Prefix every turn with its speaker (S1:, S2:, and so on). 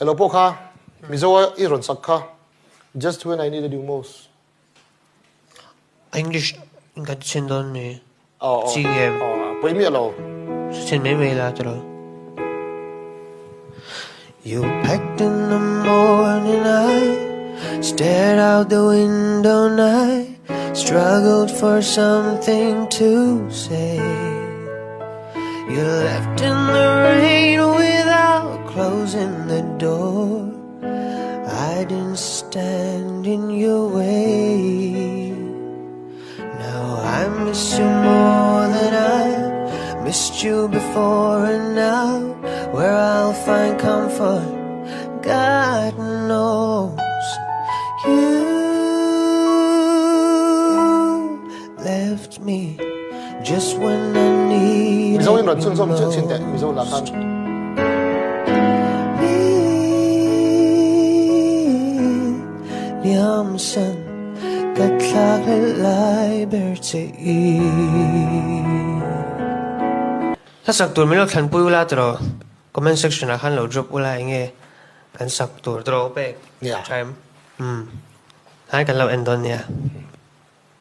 S1: Elo pawh kha Mizo a i rawn sak kha Just when I needed you most.
S2: English in kan chhin dawn ni. Chi em.
S1: Pui miah lo.
S2: Chhin mai mai la tiraw. You packed in the morning I stared out the window and I struggled for something to say You left in the rain without closing the door I didn't stand in your way Now I miss you more than I missed you before And now where I'll find comfort God knows You left me just when I needed
S1: Mizo in rawn chhunzawm chiah chhin teh Mizo lah khan.
S2: Hla sak tur min lo thlanpui ula tiraw comment section ah khan lo drop ula enge kan sak tur tiraw pek time umm tlai kan lo en dawn nia.